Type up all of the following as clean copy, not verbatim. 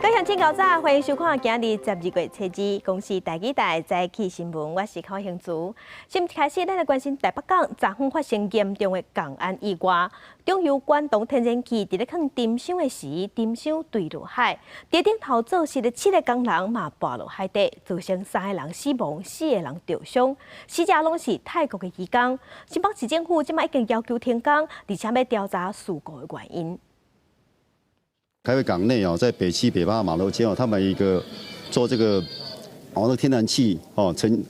各位鄉親，早，歡迎收看今日12月初二公視台語台早起新聞，我是柯興珠。新聞開始，咱來關心台北港昨昏發生嚴重的工安意外，中油關東天然氣佇咧囥沉箱的時，沉箱墜落海，佇頂頭做事的七个工人嘛跋落海底，造成三个人死亡，四个人著傷，死者攏是泰國的移工。新北市政府這馬已經要求停工，而且欲調查事故的原因。台北港內哦，在北七、北八碼頭間哦，他們一個做這個哦，那天然氣哦沉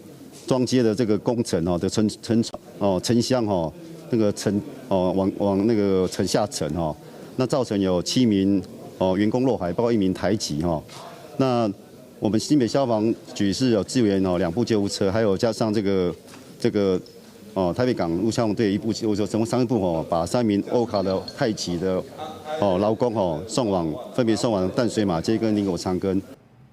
裝接的這個工程哦的沉沉哦沉箱哦，那個沉哦往往那個沉下沉哦，那造成有七名哦員工落海，包括一名台籍哈。那我們新北消防局是有支援哦兩部救護車，還有加上這個哦台北港陸消防隊一部救護車，總共三部哦，把三名歐卡的泰籍的哦，勞工哦，送往分別送往淡水馬偕跟林口長庚。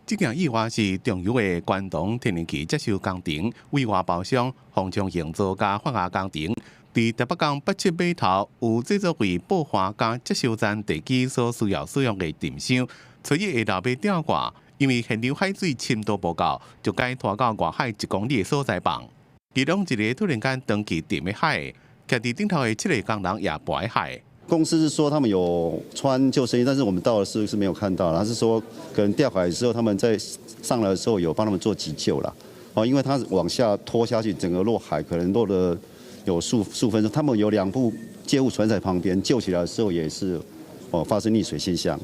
這件意外是中油的關東天然氣接收工程委外包商鴻昌營造佮泛亞工程，佇台北港八七碼頭有製作為報華佮接收站地基所需要使用的沉箱，初一下晝欲吊掛，因為現場海水深度無夠，就改拖到外海1公里的所在放。其中一个突然間長期沉佇海，徛佇頂頭的七个工人也跋佇海。公司是說他們有穿救生衣，但是我們到了是沒有看到。他是說可能掉海之後，他們在上來的時候有幫他們做急救了。哦，因為他往下拖下去，整個落海可能落了有數數分鐘。他們有兩部救護船在旁邊救起來的時候，也是哦發生溺水現象。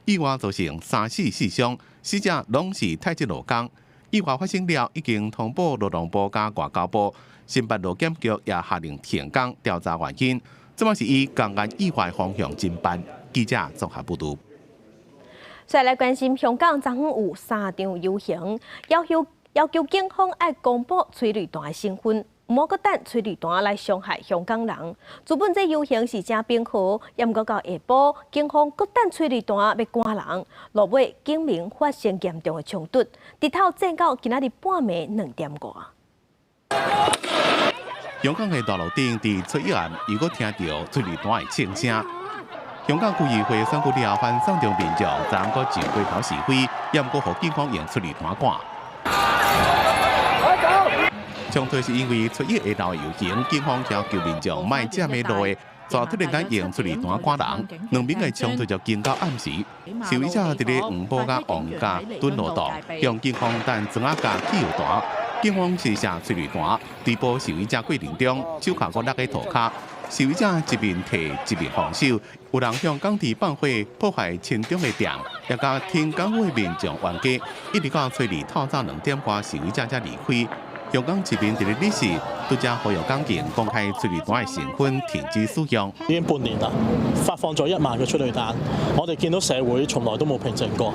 意外造成三死四傷，死者攏是泰籍勞工。意外發生了，已經通報勞動部佮外交部，新北勞檢局也下令停工調查原因。這馬是以工安意外方向偵辦。記者綜合報導。再來關心香港昨昏有三場遊行，要求警方愛公布催淚彈的身份，毋好閣等催淚彈來傷害香港人。原本這遊行是誠平和，也毋過到下晡，警方閣等催淚彈欲趕人，落尾警民發生嚴重的衝突，直頭戰到今仔日半暝2點外。香港的大路頂，佇初一暗又閣聽著催淚彈的槍聲。香港區議會選舉了後，反送中民眾昨昏閣上街頭示威，也毋過予警方用催淚彈趕。衝突是因為初一下晝遊行，警方要求民眾莫佔路的，就突然間用催淚彈趕人，兩邊的衝突就經到暗時。示威者佇咧黃埔佮黃家墩路道，向警方擲磚仔佮汽油彈。警方試射催淚彈，追捕示威者過程中，手銬閣落佇塗跤。示威者一面提一面防守，有人向港鐵放火破壞親中的店，也共挺港府的民眾冤家，一直到初二透早2點外，示威者才離開。香港市民佇咧日時，拄才呼籲港警公開催淚彈的成分，停止使用。已經半年啦，發放咗1萬個催淚彈，我哋見到社會從來都冇平靜過。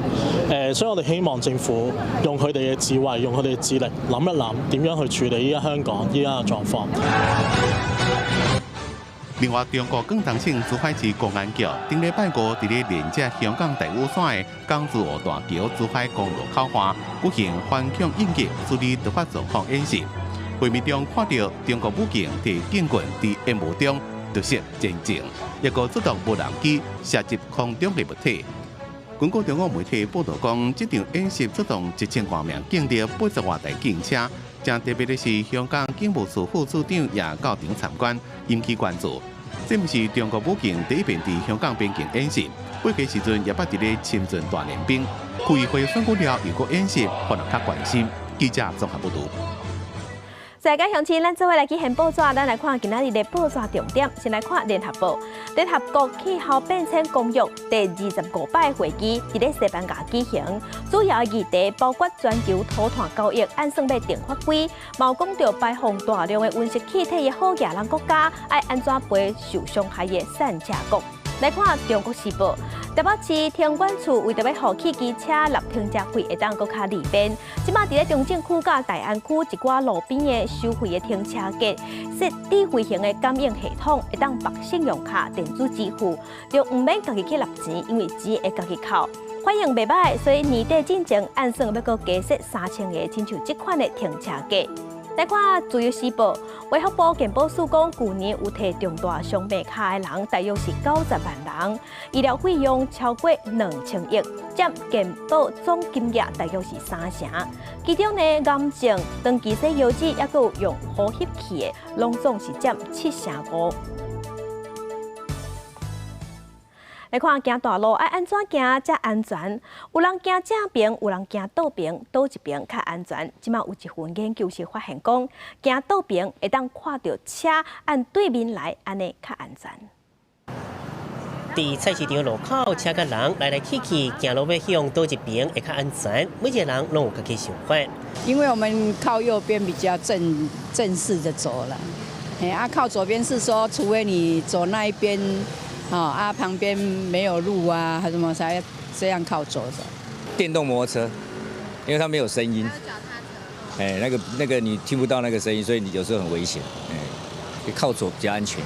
所以我哋希望政府用佢哋嘅智慧，用佢哋嘅智力，諗一諗點樣去處理依家香港依家嘅狀況。另外，中國廣東省珠海市公安局頂禮拜五佇咧連接香港大嶼山的港珠澳大橋珠海公路口岸舉行反恐應急處理突發狀況演習。畫面中看著中國武警提警棍佇煙霧中突襲前進，抑閣出動無人機射擊空中的物體。根據中國媒體報道講，這場演習出動1000外名警力、80外台警車。誠特別的是，香港警務處副處長也到場參觀，引起關注。這毋是中國武警第一遍佇香港邊境演習，過去時陣也捌佇咧深圳鍛鍊兵。區議會選舉了又閣演習，予人較關心。記者綜合報導。在家鄉親，咱做伙來去掀報紙，咱來看今仔日的報紙重點。先來看聯合報，聯合國氣候變遷公約第25擺會議佇咧西班牙舉行，主要議題包括全球土炭交易按算欲定法規，嘛有講著排放大量的溫室氣體的好額人國家愛按怎賠受傷害的散赤國。來看《中國時報》，台北市停管處為著欲予汽機車納停車費會當閣較利便，這馬佇咧中正區佮大安區一寡路邊的收費的停車格，設智慧型的感應系統，會當綁信用卡電子支付，就毋免家己去納錢，因為錢會家己扣。反應袂䆀，所以年底進前按算欲閣加設3000個親像這款的停車格。來看《自由時報》，衛福部健保署講，舊年有提重大傷病卡的人，大約是90萬人，醫療費用超過2000億，佔健保總金額大約是三成。其中呢，癌症、長期洗腰子，抑閣有用呼吸器的，攏總是佔7成5。來看行大路愛按怎行才安全？有人行正爿，有人行倒爿，佗一爿較安全？這馬有一份研究是發現講，行倒爿會當看著車按對面來，按呢較安全。佇菜市場路口，車佮人來來去去，行路欲向佗一爿會較安全。每一个人攏有家己想法。因為我們靠右邊比較正正式的走了，哎啊，靠左邊是說，除非你走那一邊。哦啊，旁邊沒有路啊，還是什麼才這樣靠左走。電動摩托車，因為它沒有聲音。哎，那個你聽不到那個聲音，所以你有時候很危險。哎，靠左比較安全。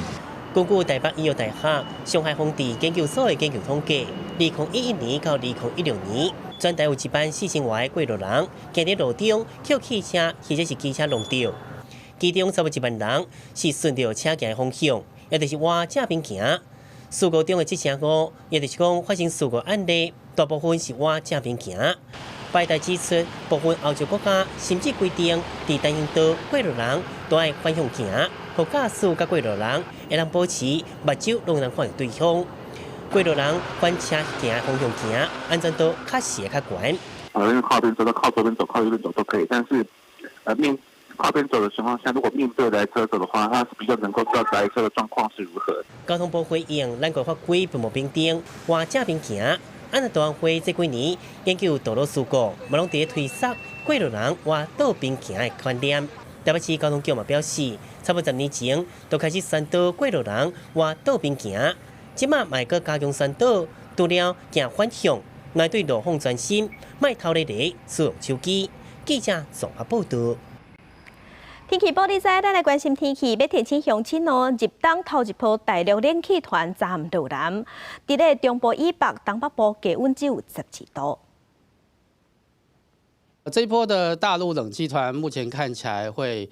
根據台北醫藥大學傷害防治研究所的研究統計，2011年到2016年，全台有1萬4千外個過路人，行佇路中予汽車或者是機車挵著，其中差不多1萬人是順著車行的方向，也就是倚正邊行。事故中的7成5，也就是講發生事故案例，大部分是倚正邊行。拜達指出，部分歐洲國家甚至規定，佇單行道過路人都愛反向行，予駕駛佮過路人會當保持目睭攏會當看著對方。過路人反車行的方向行，安全度確實會較懸。因為靠邊走、靠左邊走、靠右邊走都可以，但是，面靠邊走的情況下，如果面對來車走的話，它是比較能夠知道來車的狀況是如何。交通部回應，咱國法規並無明定倚正邊行。按大安會這幾年研究道路事故，嘛攏佇咧推捒過路人倚倒邊行的觀念。台北市交通局嘛表示，差不多10年前就開始宣導過路人倚倒邊行，這馬嘛會閣加強宣導，除了行反向，來對路況專心，莫偷咧咧使用手機。記者綜合報導。天氣報你知，咱來關心天氣，欲提醒鄉親哦。入冬頭一波大陸冷氣團昨暗落南，佇咧中部以北、東北部低溫只有12度。這一波的大陸冷氣團目前看起來會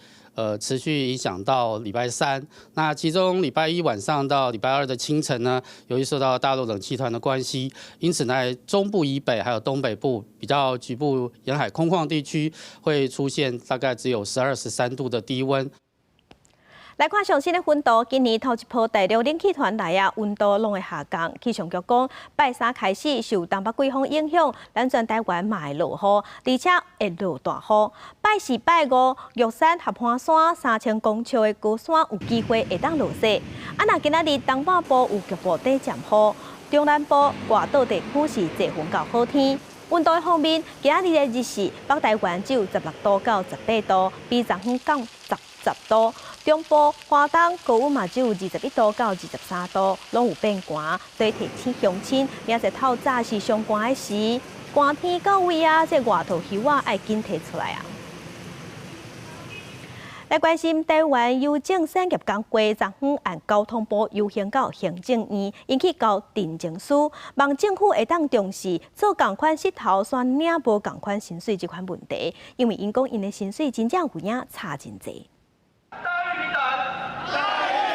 持續影響到禮拜三。那其中禮拜一晚上到禮拜二的清晨呢，由於受到大陸冷氣團的關係，因此呢，中部以北還有東北部比較局部沿海空曠地區會出現大概只有12、13度的低溫。來看上新的溫度，今年頭一波大陸冷氣團來啊，溫度攏會下降。氣象局講，拜三開始受東北季風影響，咱全台灣嘛會落雨，而且會落大雨。拜四、拜五，玉山、合歡山3000公尺的高山有機會會當落雪。啊，若今仔日東半部有局部短暫雨，中南部外島地區是濟雲到好天。溫度方面，今仔日的日時，北台灣只有16度到18度，比昨昏降10度。中部、花東高溫嘛只有21度到23度，攏有變寒。所以提醒鄉親，明仔載透早是上寒的時，寒天到位啊，這外套袖仔愛緊提出來啊。來關心台灣郵政產業工會，昨昏按交通部遊行到行政院，𪜶去交陳情書，望政府會當重視做仝款穡頭煞領無仝款薪水這款問題，因為𪜶講𪜶的薪水真正有影差真濟。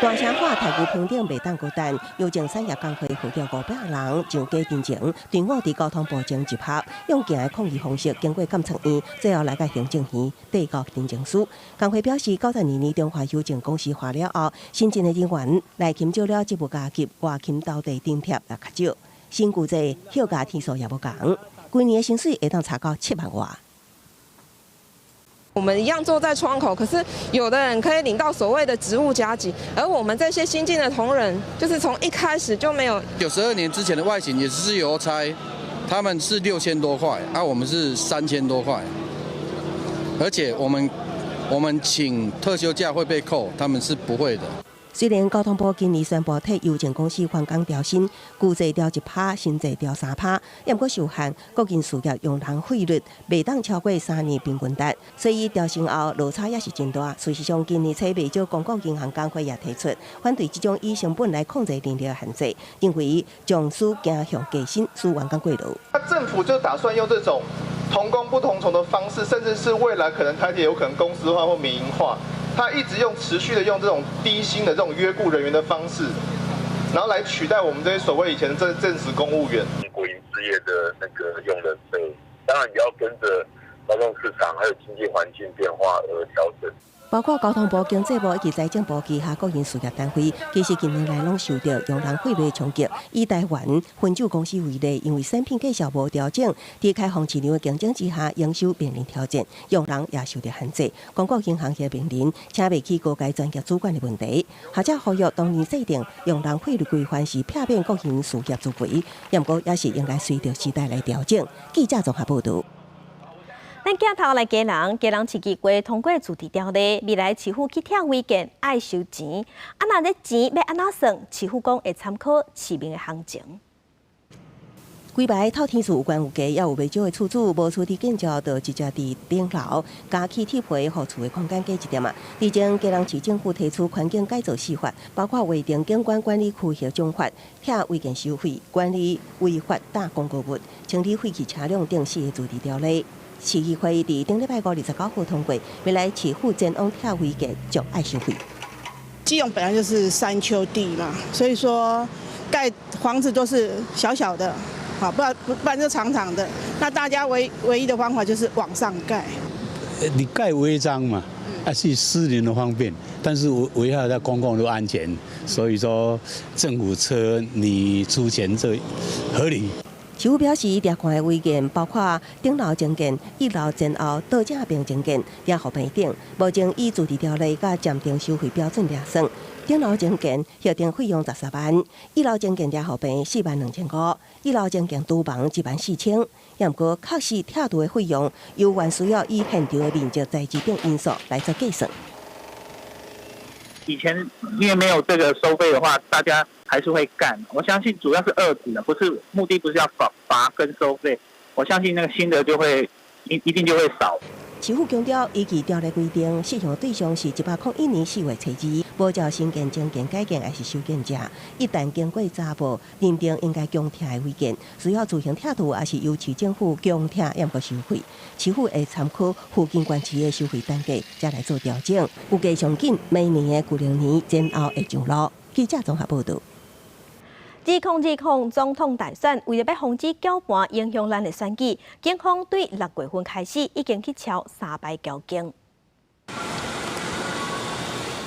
大聲喊台語平等袂當孤單，郵政產業工會號召500人上街陳情，隊伍佇交通部前集合，用行的抗議方式經過監察院，最後來到行政院遞交陳情書。工會表示，92年中華郵政公司化了後，新進的人員內勤少了職務加給，外勤斗地津貼也較少，薪資濟休假天數也無仝，規年的薪水會當差到7萬外。我們一樣坐在窗口，可是有的人可以領到所謂的職務加給，而我們這些新進的同仁，就是從一開始就沒有。92年之前的外勤也是郵差，他們是6000多塊，啊，我們是3000多塊，而且我們請特休假會被扣，他們是不會的。雖然交通部今年宣布替郵政公司員工調薪，舊制調1趴，新制調3趴，也毋過受限國營事業用人費率袂當超過3年平均值，所以調薪後落差也是真大。事實上，今年初袂少公股銀行工會也提出反對這種以成本來控制人力的限制，認為將使走向加薪，使員工過勞。那政府就打算用這種同工不同酬的方式，甚至是未來可能台鐵有可能公司化或民營化，他一直用持續的用這種低薪的這種約僱人員的方式，然後來取代我們這些所謂以前的正職公務員。國營事業的那個用人費，當然也要跟着勞動市場還有經濟環境變化而調整。包括交通部、經濟部以及財政部旗下國營事業單位，其實近年來攏受著用人費率衝擊。以台灣汾酒公司為例，因為產品價數無調整，佇開放市場的競爭之下，營收面臨挑戰，用人也受著限制。公股銀行也面臨請袂起高階專業主管的問題。學者呼籲當年制定用人費率規範是避免國營事業資危，毋過也是應該隨著時代來調整。記者綜合報導。咱鏡頭來基隆，基隆市議會通過自治條例，未來市府去拆違建愛收錢。啊，若這錢欲按怎算？市府講會參考市民的行情。規排透天厝有懸有低，也有袂少的厝主無厝地建築，就直接佇頂樓加起鐵皮，予厝的空間加一點仔。之前基隆市政府提出環境改造四法，包括劃定景觀管理區核准法、拆違建收費、管理違法搭公共物、清理廢棄車輛等四个自治條例。市議會佇頂禮拜五29號通過，未來市府前往拆違建將愛收費。基隆本來就是山丘地嘛，所以說蓋房子都是小小的，好，不然就長長的。那大家唯一的方法就是往上蓋。你蓋違章嘛，啊是私人的方便，但是危害到公共的安全，所以說政府車你出錢這合理。市府表示，掠看的違建包括頂樓增建、一樓前後倒正邊增建、掠予平頂，目前以自治條例佮暫定收費標準來算。頂樓增建核定費用13萬，一樓增建掠予平4.25萬，一樓增建廚房1.4萬。也毋過，確實拆除的費用，猶原需要以現場的面積、材質等因素來做計算。以前因為沒有這個收費的話，大家還是會幹。我相信主要是遏止的，不是目的不是要罰罰跟收費。我相信那個新的就會一定就會少。市府強調，依據條例規定，適用對象是101年4月初2，無照新建、增建、改建抑是修建者，一旦經過查報認定應該強拆的違建，需要自行拆除，抑是由市政府強拆，猶閣收費。市府會參考附近縣市的收費單價，才來做調整。預計上緊明年的舊曆年前後會上路。記者綜合報導。2020總統大選，為著欲防止攪盤影響咱的選舉，警方對6月份開始已經去敲三擺交警。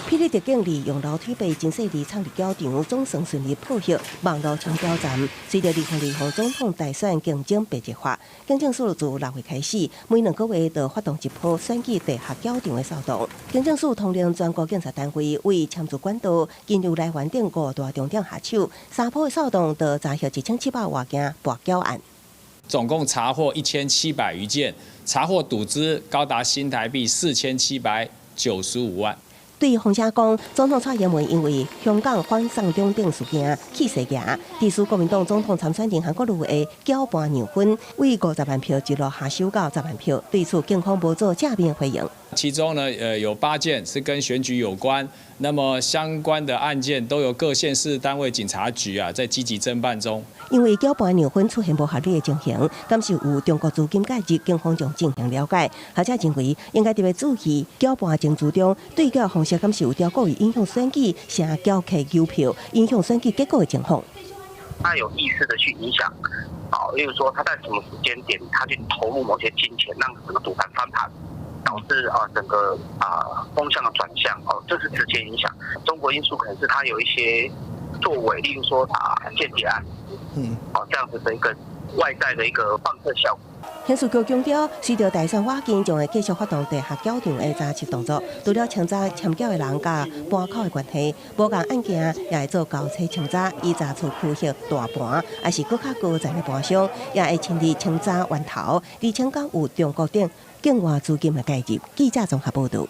霹靂特警利用樓梯被真細膩藏佇繳場，總算順利破獲網路簽繳站。隨著2020總統大選競爭白熱化，警政署自6月開始，每2個月就發動一波選舉地下繳場的掃動。警政署統領全國警察單位為簽注管道、金流來源等五大重點下手，三波的掃動就查獲1700外件跋繳案。總共查獲1700餘件，查獲賭資高達新台幣4795萬。對風聲講，總統蔡英文因為香港反送中等事件氣勢行，致使國民黨總統參選人韓國瑜的攪盤讓分，為50萬票一路下修到10萬票，對此警方無做正面回應。其中呢，有8件是跟選舉有關，那麼相關的案件都由各縣市單位警察局啊在積極偵辦中。因為攪盤讓分出現無合理的情形，敢是有中國資金介入，警方將進行了解。學者認為應該特別注意攪盤程序中對繳方式，敢是有故意影響選舉，成繳客郵票，影響選舉結果的情況。他有意識的去影響，啊，例如說他在什麼時間點，他去投入某些金錢，讓整個賭盤翻盤。導致啊整個啊風向的轉向哦，這是直接影響。中國因素可能是他有一些作為，例如說打間諜案，哦這樣子的一個外在的一個放射效果。刑事局強調，隨著大選倚近，將會繼續發動地下繳場的查緝動作。除了清查簽繳的人佮盤口的關係，無仝案件也會做交叉清查，以查出區域大盤，抑是閣較高層的盤商，也會親自清查源頭，釐清敢有中國等境外資金的介入。記者綜合報導。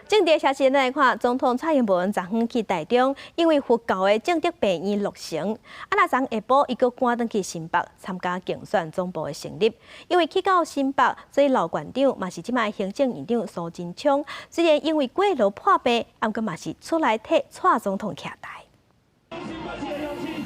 政治消息，咱來看，總統蔡英文昨昏去台中，因為佛教的證德病院落成，啊，若昨下晡伊閣趕轉去新北參加競選總部的成立。因為去到新北，所以老縣長嘛是這擺行政院長蘇貞昌，雖然因為過勞破病，毋過嘛是出來替蔡總統徛台。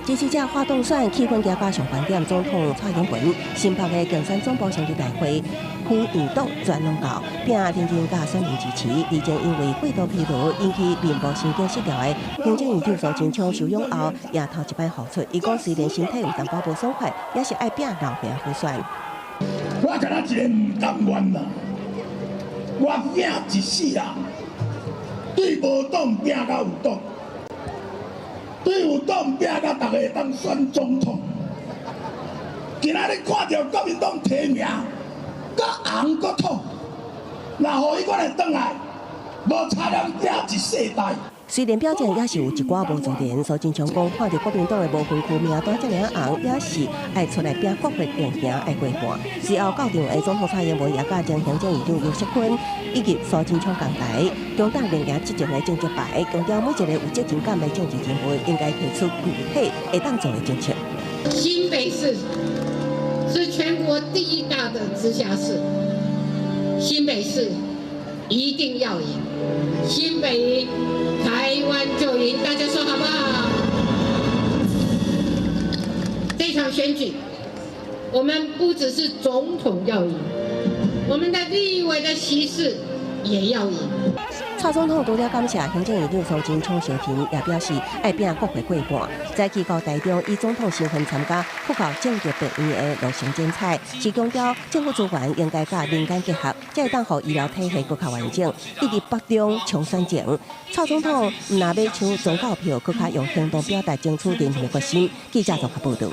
支持者發動選氣氛加加上懸點，總統蔡英文新北的競選總部成立大會，副院長全攏到，並認真佮選民支持。而且因為過度疲勞引起面部神經失調的行政院長蘇貞昌休養後，也頭一擺復出。伊講雖然身體有淡薄無爽快，也是愛拼留名輔選。我敢若一个毋甘願啦，我拼一世人，對無黨拼到有黨，對有黨拼到逐个會當選總統。今仔日看著國民黨提名，閣紅閣統，若予伊閣來轉來，無差咱拼一世代。雖然表情也是有一寡無自然，蘇貞昌講看著國民黨的無分區名單遮爾紅，也是愛出來拼國會定行愛過半。隨後到場的總統蔡英文也佮前行政院長游錫堃以及蘇貞昌仝台，強打連贏執政的政績牌，強調每一个有責任感的政治人物應該提出具體會當做的政策。新北市是全國第一大的直轄市，新北市一定要贏，新北贏，台灣就贏，大家說好不好？這場選舉，我們不只是總統要贏，我們的立委的席次也要贏。蔡總統除了感謝行政院長蘇貞昌相挺，也表示愛拼國會過半。早起到台中以總統身份參加富教政治病院的落成剪彩，是強調政府資源應該佮民間結合，才會當予醫療體系閣較完整，以及北中搶選情。蔡總統毋若欲搶宗教票，閣較用行動表達爭取人民的決心。記者綜合報導。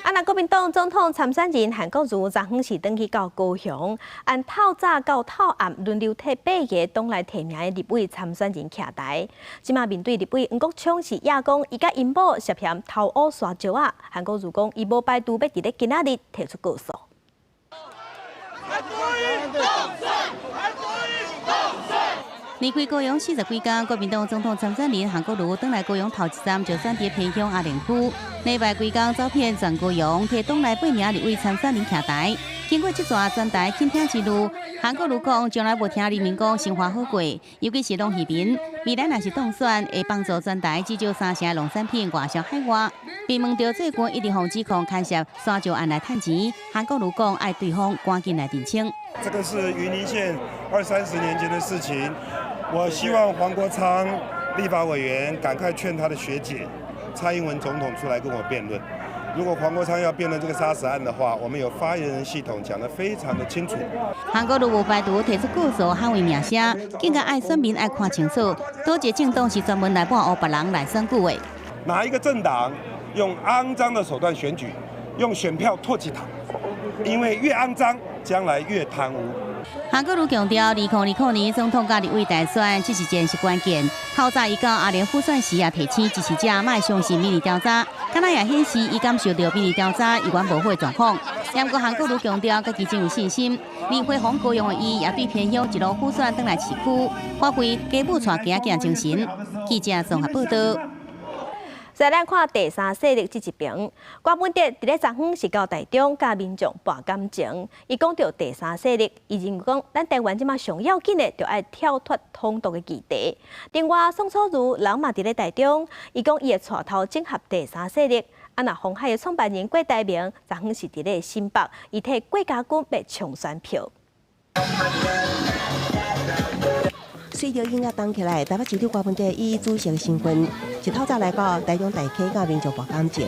啊！若國民黨總統參選人韓國瑜昨昏是轉去到高雄，按透早到透暗輪流替八个黨內提名的立委參選人徛台。這馬面對立委黃國昌是揶講，伊佮𪜶某涉嫌偷烏沙石仔，韓國瑜講伊無排除欲佇咧今仔日提出告訴。離開高雄40幾工，國民黨總統參選人韓國瑜轉來高雄頭一站就選佇偏鄉阿蓮區。禮拜規工走遍全高雄，替黨內八名立委參選人徛台。經過這逝全台傾聽之旅，韓國瑜講從來無聽人民講生活好過，尤其是農漁民。未來若是當選，會幫助全台至少三成農產品外銷海外。被問到最近一直予指控牽涉沙石案來趁錢，韓國瑜講愛對方趕緊來澄清。這個是雲林縣二三十年前的事情。我希望黃國昌立法委員趕快勸他的學姐蔡英文總統出來跟我辯論。如果黃國昌要辯論這個沙石案的話，我們有發言人系統講得非常的清楚。韓國瑜無排除提出告訴捍衛名聲，更加愛選民愛看清楚，佗一个政黨是專門來抹烏別人來選舉的。哪一個政黨用骯髒的手段選舉，用選票唾棄他？因為越骯髒，將來越貪污。韓國瑜強調，2020年總統佮立委大選，這一戰是關鍵。透早伊到阿蓮輔選時也提醒支持者，莫相信民意調查，敢若也顯示伊感受著民意調查猶原無好的狀況。不過韓國瑜強調，家己真有信心。連回訪高雄的伊，也對偏鄉一路輔選轉來市區，發揮家母帶囝囝精神。記者綜合報導。再來看第三勢力這一邊，郭文哲佇咧昨昏是到台中佮民眾博感情。伊講著第三勢力，伊認為講咱台灣這馬上要緊的，就愛跳脫統獨的議題。另外，宋楚瑜人嘛佇咧台中，伊講伊會帶頭整合第三勢力。啊，若鴻海的創辦人郭台銘昨昏是佇咧新北，伊替郭家軍欲衝選票。隨著音樂動起來，台北市長郭文哲以主席身份，一透早來到台中大溪佮民眾博感情，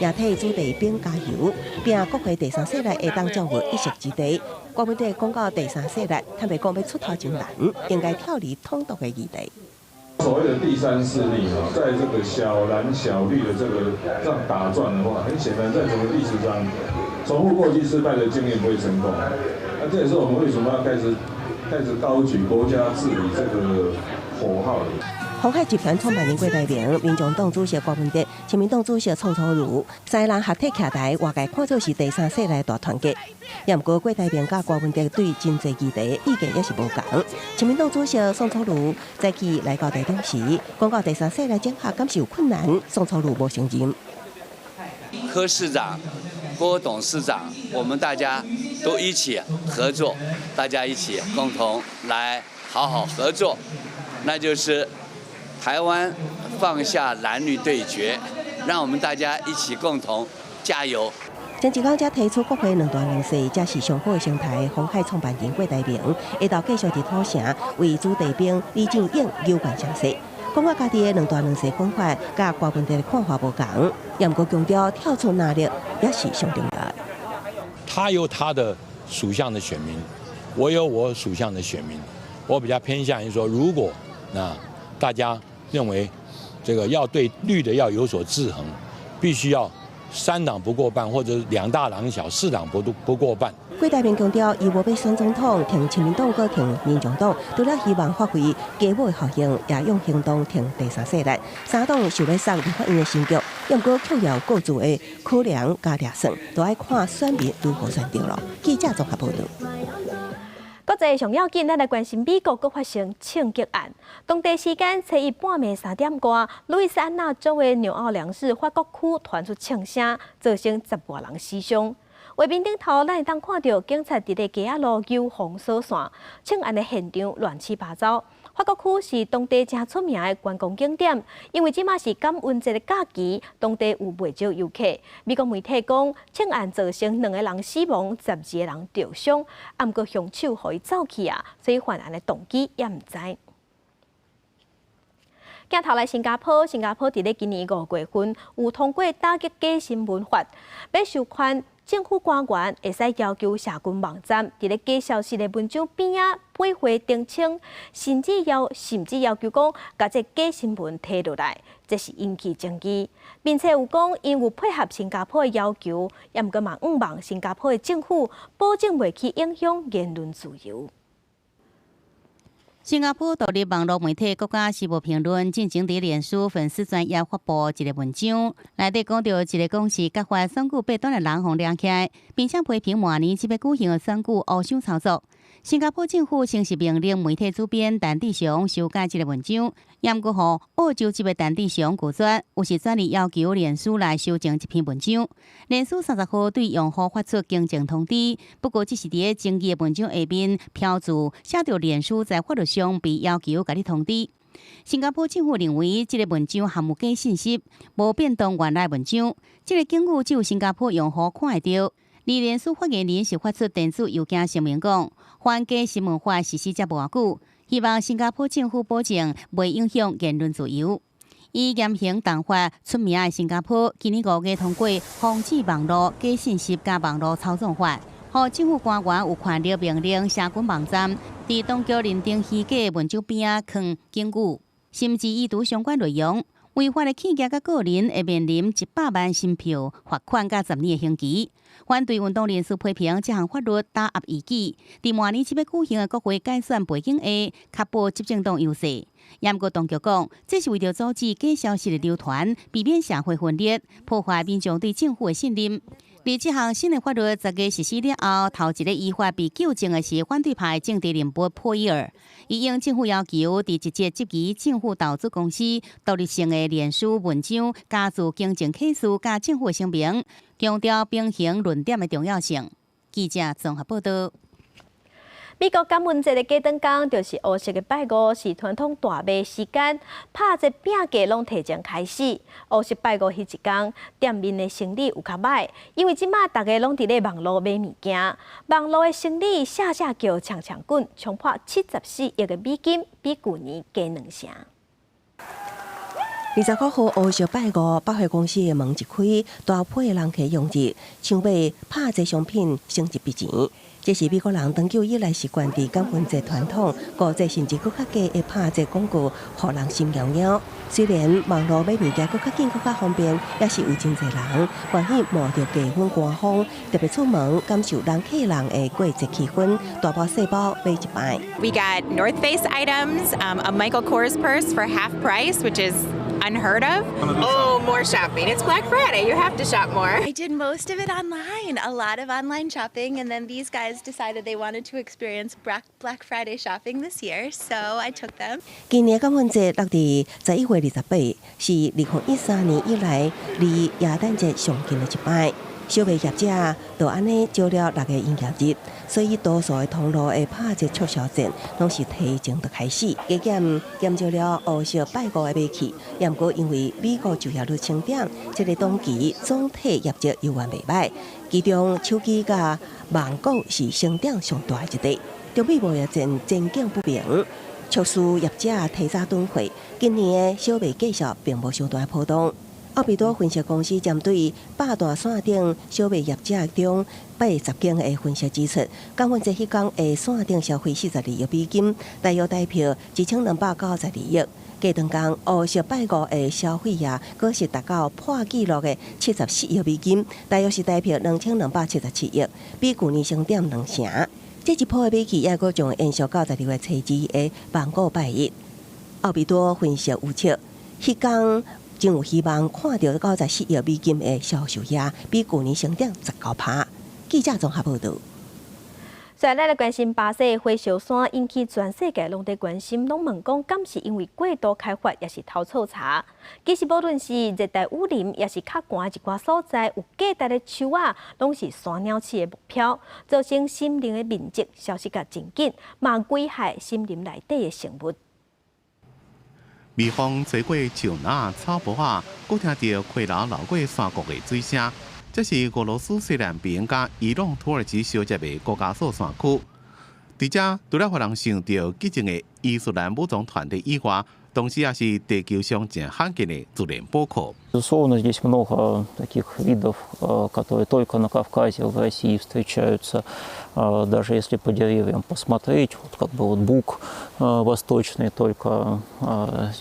也替子弟兵加油，拼國會第三勢力會當掌握一席之地。郭文哲講到第三勢力，坦白講欲出頭真難，應該跳離統獨的議題。所謂的第三勢力啊，在這個小藍小綠的這個這樣打轉的話，很顯然在整個歷史上，重複過去失敗的經驗不會成功。那這也是我們為什麼要開始高舉國家治理這個口號。鴻海集團創辦人郭台銘、民眾黨主席郭文哲、親民黨主席宋楚瑜三个人合體徛台，外界看做是第三勢力大團結。也毋過郭台銘佮郭文哲對真濟議題意見也是無仝。親民黨主席宋楚瑜早起來到台中時，講到第三勢力整合，敢是有困難？宋楚瑜無承認。柯市長、郭董事長，我們大家都一起合作，大家一起共同來好好合作，那就是台灣放下藍綠對決，讓我們大家一起共同加油。前一工才提出國會兩大兩細，才是上好的生態。鴻海創辦人郭台銘下晝繼續佇土城為子弟兵李進勇有關聲勢，講我家己的兩大兩細講法，佮柯文哲的看法無仝，也毋過強調跳出藍綠也是上重要的。他有他的屬相的選民，我有我屬相的選民，我比較偏向於說，如果那大家認為這個要對綠的要有所制衡，必須要三黨不過半，或者兩大兩小四黨不過半。郭台銘強調，伊無欲選總統，挺親民黨，閣挺民眾黨，除了希望發揮雞母的效應，也用行動挺第三勢力。三黨想欲送立法院的新局，也毋過卻有各自的考量佮打算，都愛看選民如何選擇囉。記者綜合報導。國際上要緊，咱來關心美國閣發生槍擊案。當地時間初一半暝3點外，路易斯安那州的紐奧良市法國區傳出槍聲，造成十外人死傷。畫面頂頭，咱會當看著警察佇咧街仔路搜封鎖線，槍案的現場亂七八糟。法國區是當地誠出名的觀光景點，因為這馬是感恩節的假期，當地有袂少遊客。美國媒體講，槍案造成兩個人死亡，12個人著傷，毋過兇手予伊走去啊，所以犯案的動機也毋知。鏡頭來新加坡，新加坡佇咧今年5月份有通過打擊假新聞法，欲授權政府官員會使要求社群網站佇咧假消息的文章邊仔配回澄清，甚至要求講共這假新聞提落來，這是引起爭議。並且有講，𪜶有配合新加坡的要求，也毋過嘛，向望新加坡的政府保證袂去影響言論自由。新加坡獨立網路媒體國家時報評論進前佇臉書粉絲專頁發布一個文章，內底講著一個講是揭發選舉弊端的人予掠起來，並且批評明年這欲舉行的選舉烏箱操作。新加坡政府先是命令媒體主編陳志祥修改這個文章，也毋過予澳洲籍的陳志祥拒絕，於是轉而要求臉書來修正這篇文章。臉書30號對用戶發出更正通知，不過只是佇咧爭議的文章下面標註寫著臉書在法律上被要求共你通知。新加坡政府認為這個文章含有假信息，無變動原來文章。這個警語只有新加坡用戶看會著。而臉書發言人是發出電子郵件聲明講，反假新聞法實施遮無偌久，希望新加坡政府保證袂影響言論自由。以嚴刑重罰出名的新加坡，今年5月通過防止網路假信息佮網路操縱法，予政府官員有權力命令社群網站佇當局認定虛假文章邊仔囥警語，甚至移除相關內容。違法的企業佮個人會面臨100萬新票罰款佮10年的刑期。反對運動人士批評這項法律打壓異己，佇明年七欲舉行的國會改選背景下，確保執政黨優勢。毋過當局講，這是為著阻止假消息的流傳，避免社會分裂，破壞民眾對政府的信任。而這項新的法律10月實施了後，頭一个依法被糾正的是反對派政治人物普伊爾，伊應政府要求，佇一則質疑政府投資公司獨立性的臉書文章，加註更正啟事佮政府的聲明，強調平衡論點的重要性。記者綜合報導。美國感恩節的假轉工，就是烏色的拜五，是傳統大賣時間，拍這餅價攏提前開始。烏色拜五彼一工，店面的生意有較䆀，因為這馬逐家攏佇咧網路買物件，網路的生意聲聲叫衝衝滾，衝破74億的美金，比舊年加兩成。29號烏色拜五，百貨公司的門一開，大批的人客湧入，搶買拍折商品，省一筆錢。這是美國人長久以來習慣佇感恩節傳統，五折甚至閣較低的拍折廣告，予人心癢癢。雖然網路買物件閣較緊、閣較方便，也是有真濟人歡喜冒著低溫寒風，特別出門感受人擠人的過節氣氛，大包細包買一擺。 We got North Face items, a Michael Kors purse for half price, which is unheard of. Oh, more shopping. It's Black Friday. You have to shop more. I did most of it online, a lot of online shopping, and then these guys decided they wanted to experience Black Friday shopping this year, so I took them. 今年感恩節落佇11月28，是2013年以來離耶誕節上近的一擺。小賣業者就按呢少了六个營業日，所以多數的通路的拍折促銷戰攏是提前就開始，加減減少了烏色拜五的買氣。毋過因為美國就業率成長，這个檔期總體業績猶原袂䆀。其中手機佮網購是成長上大的一塊。中美貿易戰前景不明，促使業者提早囤貨。今年的小賣價數並無傷大波動。奧比多分析公司針對百大線頂小賣業者中80間的分析指出，感恩節彼工的線頂消費42億美金，大約台票1292億。過長工烏色拜五的消費額，閣是達到破紀錄的74億美金，大約是台票2277億，比舊年成長兩成。這一波的買氣，猶閣將延續到12月初二的網購拜一。奧比多分析預測，彼工真有希望看著94億美金的銷售額，比舊年成長19%。記者綜合報導。所以，咱來關心巴西火燒山引起全世界攏佇關心，攏問講，敢是因為過度開發，抑是偷錯柴？其實，無論是熱帶雨林，抑是較寒一寡所在，有價值的樹仔，攏是山鳥鼠的目標，造成森林的面積消失甲真緊，嘛危害森林內底的生物。微風吹過樹林、草坡仔，閣聽著溪流流過山谷的水聲。這是俄羅斯西南邊佮伊朗、土耳其相接的高加索山區。佇遮除了予人想著激進的伊斯蘭武裝團體以外，同時也是地球上誠罕見的自然寶庫。 Безусловно, здесь много таких видов, которые только на Кавказе, в России встречаются. Даже если по деревьям посмотреть, вот как бы вот бук восточный только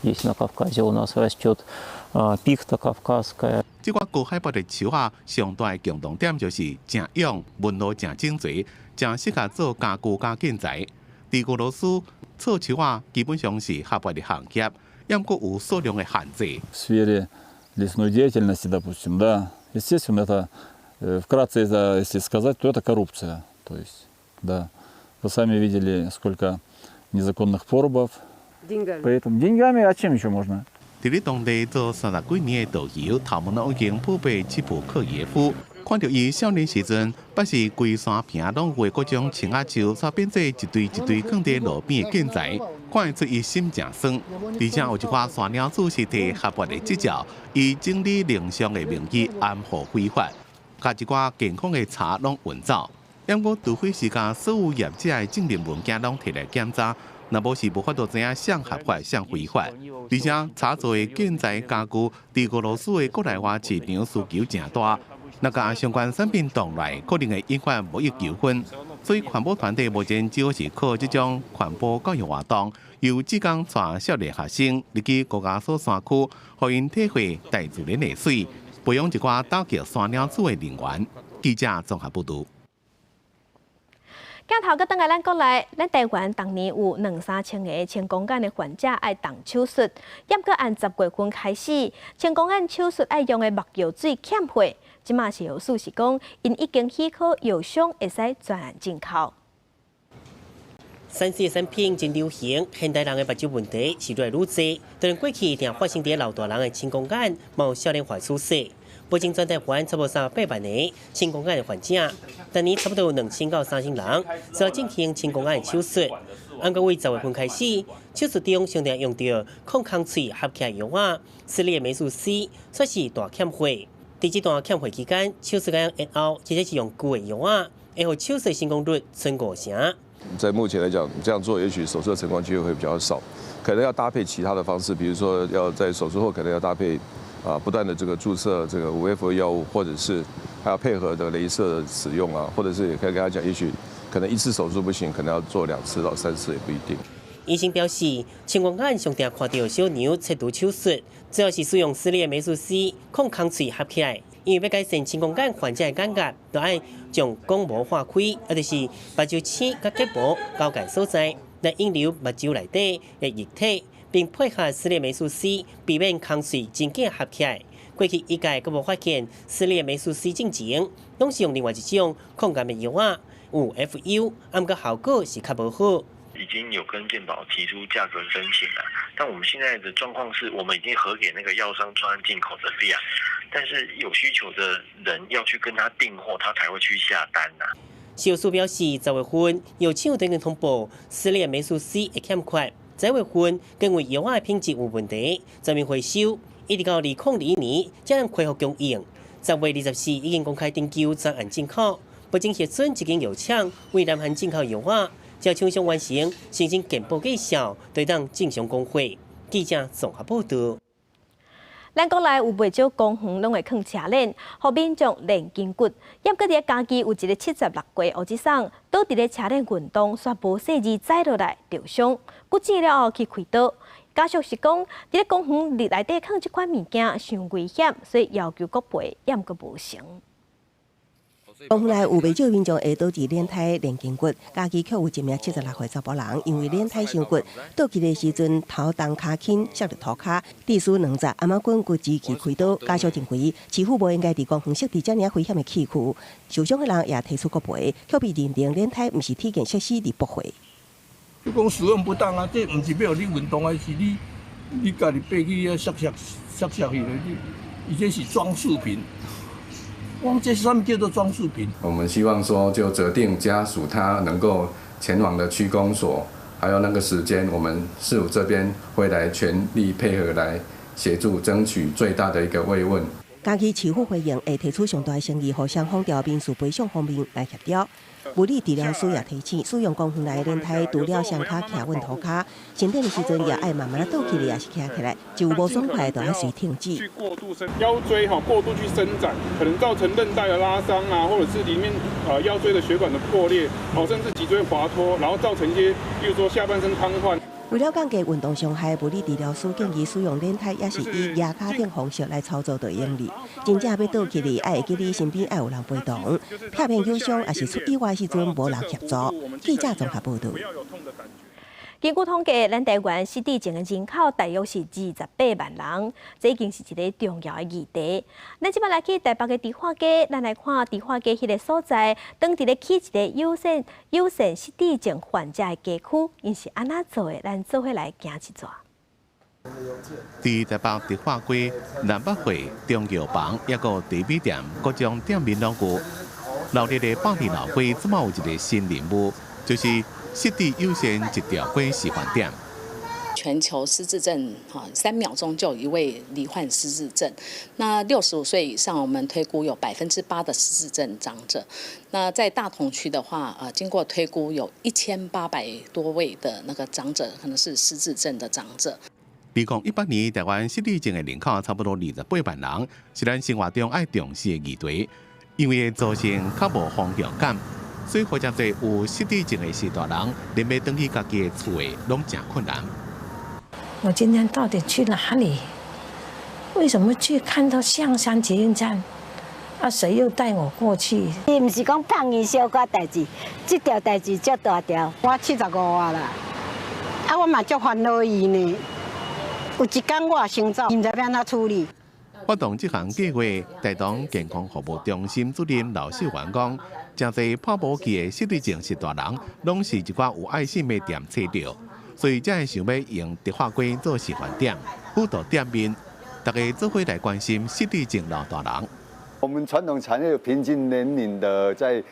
здесь на Кавказе у нас растет, пихта кавказская。這寡高海拔的樹仔，上大的共同點就是誠勇、紋路誠整齊，誠適合做家具佮建材。佇俄羅斯，錯樹仔基本上是合法的行業，猶閣有數量的限制。 В сфере лесной деятельности, допустим, да, естественно, это вкратце, это, если сказать, то это коррупция. То есть, да, вы сами видели, сколько незаконных порубов. Деньгами. Поэтому деньгами, а чем еще можно? 佇咧當地做30幾年的導遊，頭毛攏已經普貝切普克耶夫，看著伊少年時陣，捌是規山坪攏有的各種青仔樹，煞變做一堆一堆囥佇路邊的建材，看會出伊心誠酸。而且有一寡山鳥鼠是提合法的執照，以整理靈上的名義安撫非法，共一寡健康的柴攏運走。毋過，除非是共所有業者的證明文件攏提來檢查。若無是無法度知影啥合法、啥非法。而且，柴做的建材家具，佇俄羅斯的國內外市場需求誠大。若共相關產品凍來，可能會引發貿易糾紛。所以，環保團體目前主要是靠這種環保教育活動，由志工帶少年學生入去高加索山區，予𪜶體會大自然的水，培養一寡打擊山鳥鼠的人員。記者綜合報導。鏡頭閣轉來咱國內，咱台灣逐年有兩三千个青光眼的患者愛動手術，猶閣按10月份開始，青光眼手術愛用的目藥水欠貨，這馬食藥署是講，𪜶已經許可藥商會使專案進口。3C 產品真流行，現代人的目睭問題是愈來愈濟。當然過去定發生佇老大人的青光眼，嘛有少年患手術。目前全台灣差不多380萬个青光眼的患者，逐年差不多有2000到3000人需要進行青光眼的手術。按過為10月份開始，手術中常常用著抗空喙合起來藥仔，斯利霉素 C 算是大欠貨。佇這段欠貨期間，手術間然後其實是用舊的藥仔，會予手術成功率賰5成。在目前來講，這樣做也許手術的成功機會會比較少，可能要搭配其他的方式，比如說要在手術後可能要搭配不斷的這個注射這個5F 藥物，或者是還要配合的雷射使用啊，或者是也可以跟他講，也許可能一次手術不行，可能要做2次到3次也不一定。醫生表示，青光眼上常看著小牛切除手術，主要是使用斯利的霉素 C 抗空喙合起來，因為欲改善青光眼患者的眼壓，就愛將鞏膜劃開，也就是目睭星佮結膜交界所在，來引流目睭內底的液體，並配合斯利霉素 C，避免空喙真緊合起來。過去醫界閣無發現斯利霉素 C 進前，攏是用另外一種抗癌的藥仔，有 FU，毋過效果是較無好。已經有跟健保提出價格申請了，但我們現在的狀況是，我們已經核給那個藥商專案進口的量，但是有需求的人要去跟他訂貨，他才會去下單呐。食藥署表示，10月份藥廠已經通報，絲鏈霉素 C 會欠缺。11月份認為藥仔的品質有問題，全面回收，一直到2021年才能恢復供應。10月24已經公開徵求專案進口，目前核准一間藥廠為南韓進口藥仔，只要廠商完成申請健保介紹，就當正常供貨。記者綜合報道。咱國內有袂少公園攏會囥車輪，予民眾練筋骨。猶閣佇嘉義有一个76歲烏吉桑，倒佇咧車輪運動，煞無細膩栽落來著傷，骨折了後去開刀。家屬是講，佇咧公園內底囥這款物件傷危險，所以要求國賠，猶閣無成。公園內有袂少民眾會倒佇輪胎練筋骨，嘉義卻有一名76歲查埔人，因為輪胎傷骨，倒去的時陣頭重跤輕，摔著塗跤，致使兩節頷仔頸骨折去開刀。家屬認為市府無應該佇公園設置遮爾危險的器具，受傷的人也提出國賠，卻被認定輪胎毋是體健設施而駁回。你講使用不當啊，這毋是欲予你運動，還是你家己爬去遐摔摔摔摔去？你伊這是裝飾品。哇，這啥物叫做裝飾品？我們希望說，就責定家屬他能夠前往的區公所，還有那個時間，我們市府這邊會來全力配合，來協助爭取最大的一個慰問。嘉義市府回應會提出上大的誠意，予雙方就民事賠償方面來協調。物理治療師也提醒，使用公園內的輪胎，除了雙跤徛穩塗跤，伸展的時陣也愛慢慢倒起來，抑是徛起來，就有無爽快就愛隨停止。去過度伸腰椎哈，過度去伸展，可能造成韌帶的拉傷啊，或者是裡面腰椎的血管的破裂，哦，甚至脊椎滑脫，然後造成一些，比如說下半身癱瘓。為了降低運動傷害，物理治療師建議使用輪胎，抑是以蜈跤頂方式來操作就會用哩。真正欲倒起來，愛會記你身邊愛有人陪同，避免受傷，抑是出意外時陣無人協助。記者綜合報道。根據統計，咱台灣失智症的人口大約是28萬人，這已經是一个重要的議題。咱這擺來去台北的迪化街，咱來看迪化街彼个所在，當佇咧起一个友善失智症患者的街區，𪜶是按怎做的？咱做伙來行一逝。佇台北迪化街、南北匯、中藥房，抑閣茶米店，各種店面攏有。鬧熱的百年老街，這擺有一个新任務，就是失智友善一條街示範點。全球失智症，哈，3秒鐘就有一位罹患失智症。那65歲以上，我們推估有8%的失智症長者。那在大同區的話，經過推估有1800多位的那個長者，可能是失智症的長者。2018年，台灣失智症的人口差不多28萬人，是咱生活中愛重視的議題，因為會造成較無方向感。所以，予誠濟有失智症的序大人，連欲轉去家己的厝的，攏誠困難。我今天到底去哪裡？為什麼去看到象山捷運站？啊，誰又帶我過去？伊毋是講放伊小可代誌，這條代誌足大條。我75啊啦，啊，我嘛足煩惱伊呢。有一工我也先走，毋知欲按怎處理。發動這項計劃，大同健康服務中心主任劉秀元講，誠濟跑步機的失智症序大人，攏是一寡有愛心的店揣著，所以才會想欲用迪化街做示範點，輔導店面，大家做伙來關心失智症老大人。我們傳統產業平均年齡的在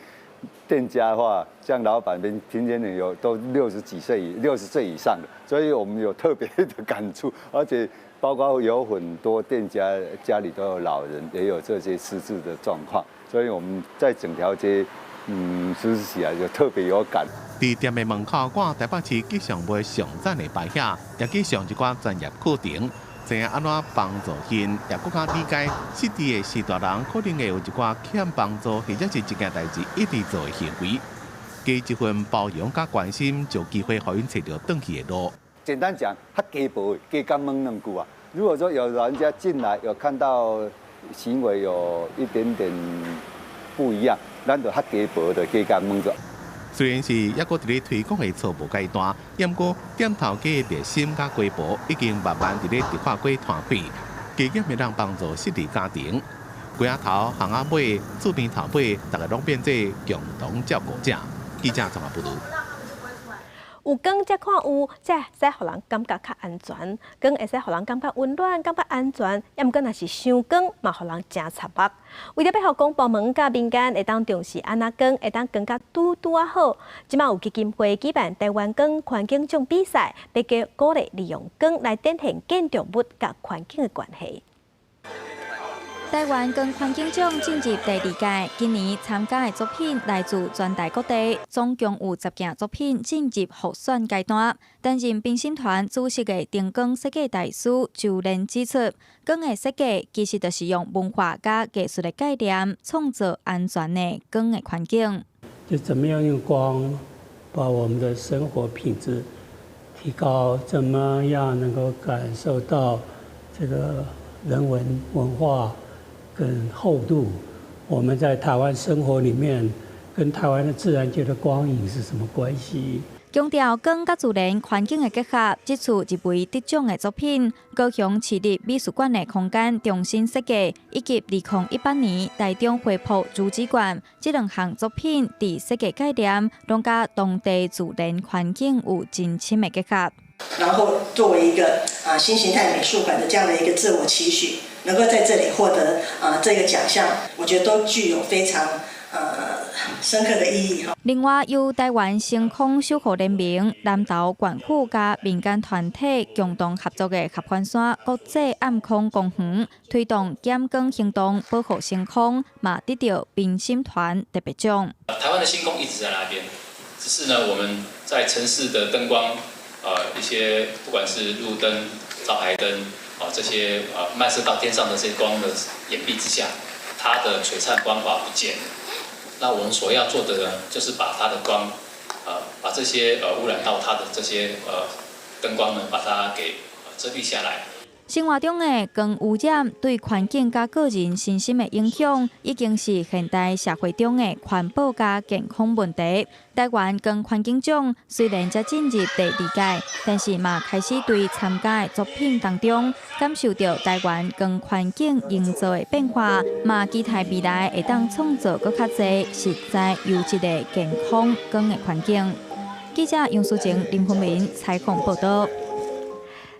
店家的話，像老闆平均年齡有都60幾歲、60歲以上的，所以我們有特別的感觸，而且包括有很多店家家裡都有老人，也有這些失智的狀況，所以我們在整條街，實施起來就特別有感。佇店的門口掛台北市吉祥物上讚的牌遐，也去上一寡專業課程，知影按怎幫助𪜶，也閣較理解失智的序大人可能會有一寡欠幫助，或者是一件代誌一直做的行為。加這份包容佮關心，就有機會予𪜶揣著轉去的路。簡單講，較雞婆的，加減問兩句啊。如果說有老人家進來，有看到行為有一點點不一樣，咱就較雞婆的加減問著。雖然是猶閣佇咧推廣的初步階段，毋過店頭家的熱心佮規模已經慢慢佇咧迪化街傳開，加減會當幫助失智家庭。街仔頭、巷仔尾、厝邊頭尾，逐个攏變做共同照顧者。記者綜合報導。有光才看有，才會使予人感覺較安全。光會使予人感覺溫暖，感覺安全。抑毋過若是傷光，嘛予人誠插目。為著欲予公部門佮民間會當重視按怎光，會當光甲拄拄仔好。這馬有基金會舉辦台灣光環境獎比賽，欲鼓勵利用光來展現建築物佮環境的關係。台灣光環境獎進入第二屆，今年參加的作品來自全台各地，總共有10件作品進入複選階段。擔任評審團主席的燈光設計大師周連指出，光的設計其實就是用文化佮藝術的概念，創造安全的光的環境。就怎麼樣用光把我們的生活品質提高？怎麼樣能夠感受到這個人文文化跟厚度？我們在台灣生活裡面，跟台灣的自然界的光影是什麼關係？強調光佮自然環境的結合，這次入圍得獎的作品，高雄市立美術館的空間重新設計，以及2018年台中恢復竹子館，這兩項作品佇設計概念，攏佮當地自然環境有真深的結合。然後作為一個新形態美術館的這樣的一個自我期許，能夠在這裡獲得這個獎項，我覺得都具有非常深刻的意義。另外，由台灣星空守護聯盟、南投縣府佮民間團體共同合作的合歡山國際暗空公園，推動減光行動，保護星空，嘛得到評審團特別獎。台灣的星空一直在那邊，只是呢，我們在城市的燈光，一些不管是路燈、招牌燈啊，這些漫射到天上的這些光的掩蔽之下，它的璀璨光華不見了。那我們所要做的呢，就是把它的光，把這些污染到它的這些燈光呢，把它給遮蔽下來。生活中的光污染對環境佮個人身心的影響，已經是現代社會中的環保佮健康問題。台灣光環境獎雖然才進入第二屆，但是嘛開始對參加的作品當中，感受著台灣光環境營造的變化，嘛期待未來會當創造閣較濟實在優質的健康光的環境。記者楊淑靜、林芬明採訪報導。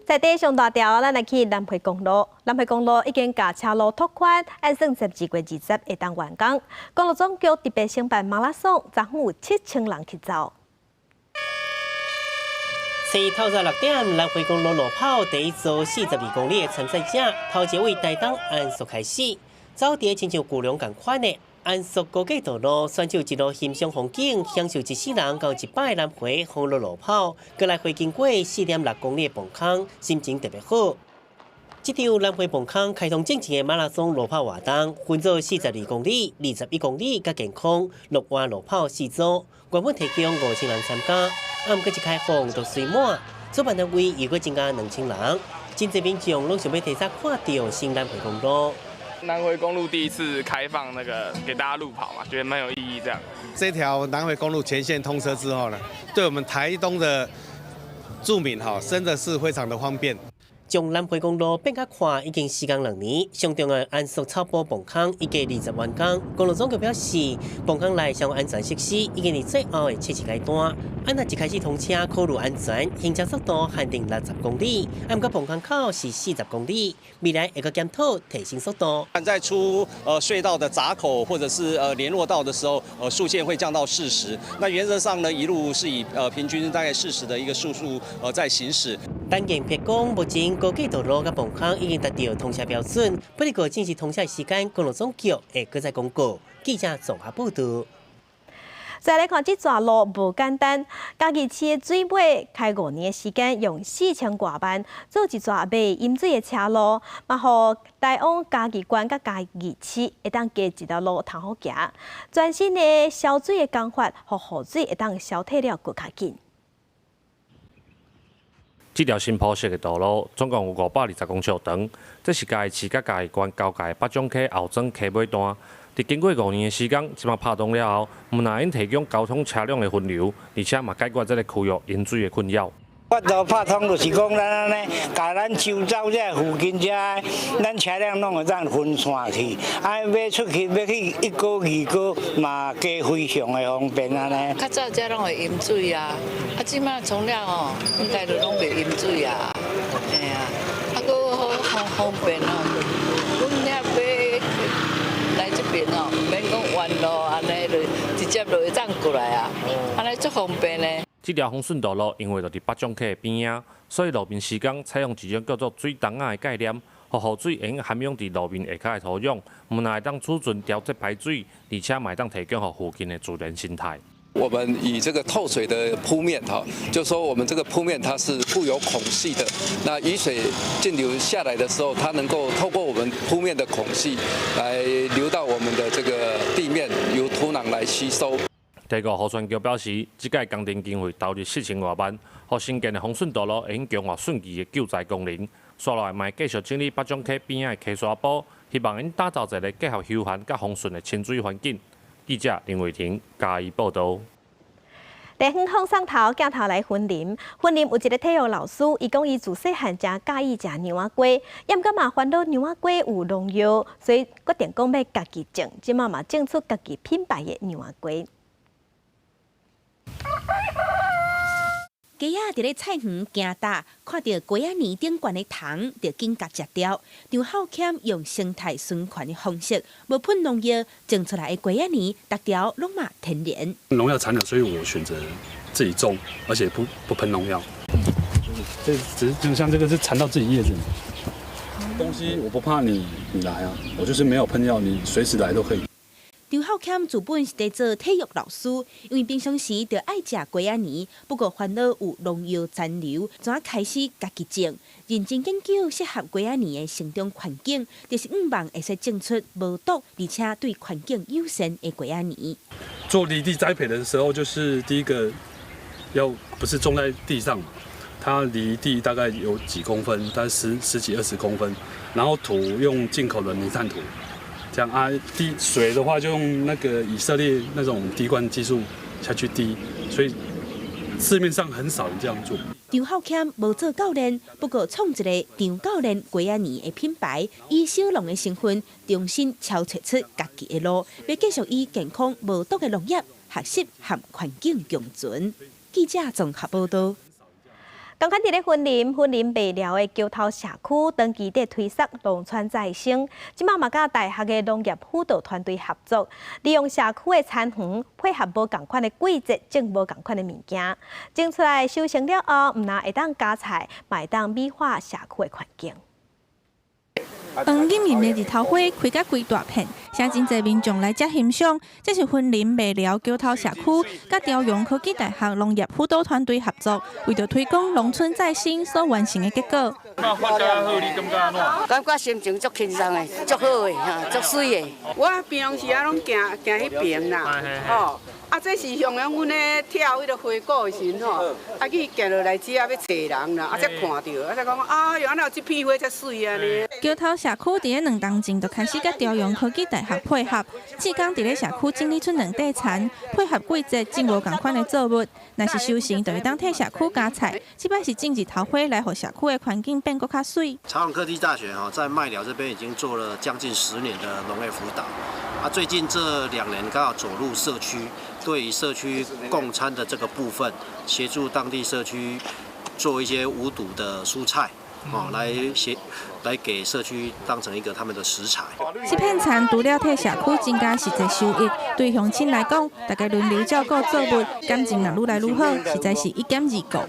在地上大條，咱來去南迴公路。南迴公路已經共車路拓寬，按算12月20會當完工。公路總局特別承辦馬拉松，昨昏有7000人去走。初一透早6點，南迴公路路跑第一組42公里的參賽者，頭一位台東安朔開始，走佇親像巨龍仝款的安朔高架道路，選手一路欣賞風景，享受一世人到100南迴公路路跑，閣來回經過4.6公里的磅空，心情特別好。這場南迴磅空開通進前的馬拉松路跑活動，分做42公里、21公里佮健康樂活路跑四組，原本提供5000人參加，啊，毋過一開放就隨滿，主辦單位又閣增加2000人，真濟民眾攏想欲提早看著新南迴公路。南迴公路第一次開放那個給大家路跑嘛，覺得蠻有意義。這樣，這條南迴公路全線通車之後呢，對我們台東的住民哈，真的是非常的方便。將南迴公路變較寬已經時間2年，上重要的安朔草埔磅空預計20完工。公路總局表示，磅空內相關安全設施已經佇最後的測試階段。啊，若一開始通車，考慮安全，行車速度限定60公里，啊，毋過磅空口是40公里，未來會閣檢討提升速度。在出隧道的閘口或者是聯絡道的時候，速限會降到四十。那原則上呢，一路是以平均大概四十的一個速度在行駛。陳建平講，目前高架道路佮磅空已經達到通車標準，不過正式通車時間，公路總局會閣再公告。記者綜合報導。再來看這逝路無簡單，嘉義市的水尾開5年的時間，用4000外萬做一逝袂淹水的車路，嘛予來往嘉義縣佮嘉義市會當加一條路通好行。全新的消水的工法，予雨水會當消退了閣較緊。這條新鋪設的道路總共有520公尺長，這是嘉義市佮嘉義縣交界北掌溪后莊溪尾段。佇經過五年的時間，這馬拍通了後，毋但會提供交通車輛的分流，而且嘛解決這个區域淹水的困擾。法度拍通就是講咱按呢，共咱周遭這附近遮，咱車輛攏會當分散去，啊，欲出去欲去一哥二哥嘛，加非常的方便按呢。較早遮攏會淹水啊，啊，這擺沖了吼，應該就攏袂淹水啊，嘿啊，啊，閣好方方便哦。阮遐欲來這邊哦，毋免講彎路按呢，就直接就會當過來啊，按呢足方便的。這條豐順道路因為就佇北掌溪的邊仔，所以路面施工採用一種叫做水筒仔的概念，予雨水會用涵養佇路面下跤的土壤，毋但會當儲存調節排水，而且嘛會當提供予附近的自然生態。我們以這個透水的鋪面，哈，就說我們這個鋪面它是富有孔隙的，那雨水徑流下來的時候，它能夠透過我們鋪面的孔隙來流到我們的這個地面，由土壤來吸收。第五河川局表示，這屆工程經費投入4000外萬，予新建的豐順道路會用強化汛期的救災功能。紲落來嘛會繼續整理北掌溪邊仔的溪沙坡，希望𪜶打造一个結合休閒佮豐順的親水環境。記者林偉婷嘉義報導。地方放送頭鏡頭來雲林，雲林有一个體育老師，伊講伊自細漢誠佮意食娘仔雞，毋過嘛煩惱娘仔雞有農藥，所以決定講欲家己種，這馬嘛種出家己品牌的娘仔雞。雞仔佇咧菜園行踏，看著雞仔泥頂懸的蟲，就緊共食掉。張孝謙用生態循環的方式，無噴農藥，種出來的雞仔泥，逐條攏嘛天然。農藥殘留，所以我選擇自己種，而且不噴農藥。這只就像這個是纏到自己葉子，東西我不怕你來啊，我就是沒有噴藥，你隨時來都可以。張孝謙自本是佇做體育老師，因為平常時就愛食雞仔泥，不過煩惱有農藥殘留，怎開始家己種，認真研究適合雞仔泥的生長環境，就是向望會使種出無毒而且對環境友善的雞仔泥。做離地栽培的時候，就是第一個要不是種在地上，它離地大概有幾公分，大概十幾20公分，然後土用進口的泥炭土。這樣啊，滴水的話就用那個以色列那種滴灌技術下去滴，所以市面上很少人這樣做。張孝謙無做教練，不過創一个張教練雞仔泥的品牌，以小農的身份重新敲找出家己的路，欲繼續以健康無毒的農業學習和環境共存。記者綜合報導。仝款佇咧雲林，雲林麥寮的橋頭社區長期佇推捒農村再生，這馬嘛佮大學的農業輔導團隊合作，利用社區的田園，配合無仝款的季節，種無仝款的物件，種出來收成了後，毋但會當加菜，嘛會當美化社區的環境。黃金艷的日頭花開甲規大片，誠真濟民眾來遮欣賞。這是雲林麥寮橋頭社區佮朝陽科技大學農業輔導團隊合作，為著推廣農村再生所完成的結果。感覺心情足輕鬆的，足好的，哈，足媠的。我平常時啊攏行行彼爿啦，吼。啊，這是向陽阮咧跳彼个花鼓的時陣吼，啊去行落來遮欲揣人啦，啊才看著，啊才講啊喲，按怎有這片花遮媠按呢。橋頭社區佇咧兩冬前就開始佮朝陽科技大學配合，志工佇咧社區整理出兩塊田，配合季節種無仝款的作物，若是收成就會當替社區加菜。這擺是種日頭花來予社區的環境變閣較媠。朝陽科技大學吼在麥寮這邊已經做了將近10年的農業輔導，啊，最近這2年剛好走入社區。對於社區共餐的這個部分，協助當地社區做一些無毒的蔬菜，哦，來給社區當成一個他們的食材。這片田除了替社區增加實際收益，對鄉親來講，大家輪流照顧作物，感情若愈來愈好，實在是一兼二顧。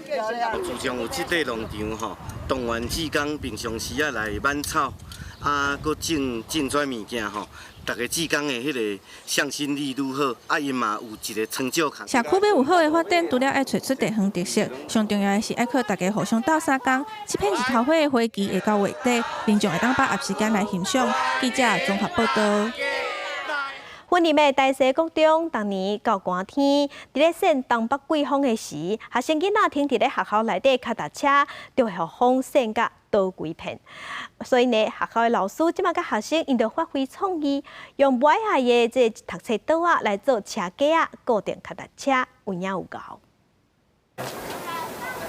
自從有這塊農場吼，動員志工平常時啊來挽草，啊，閣種種這物件吼。逐家志工的彼个向心力愈好，啊，𪜶嘛有一个成就感。社區欲有好的發展，除了愛揣出地方特色，上重要的是愛靠大家互相鬥相共。這片日頭花的花期會到月底，民眾會當把握時間來欣賞。記者綜合報導。雲林的大溪國中，逐年到寒天，佇咧扇東北季風的時，學生囡仔停佇咧學校內底跤踏車，就會予風扇甲倒規片。所以呢，學校的老師這馬佮學生，𪜶就發揮創意，用無愛的這讀冊桌仔來做車架仔，固定跤踏車，有影有𠢕。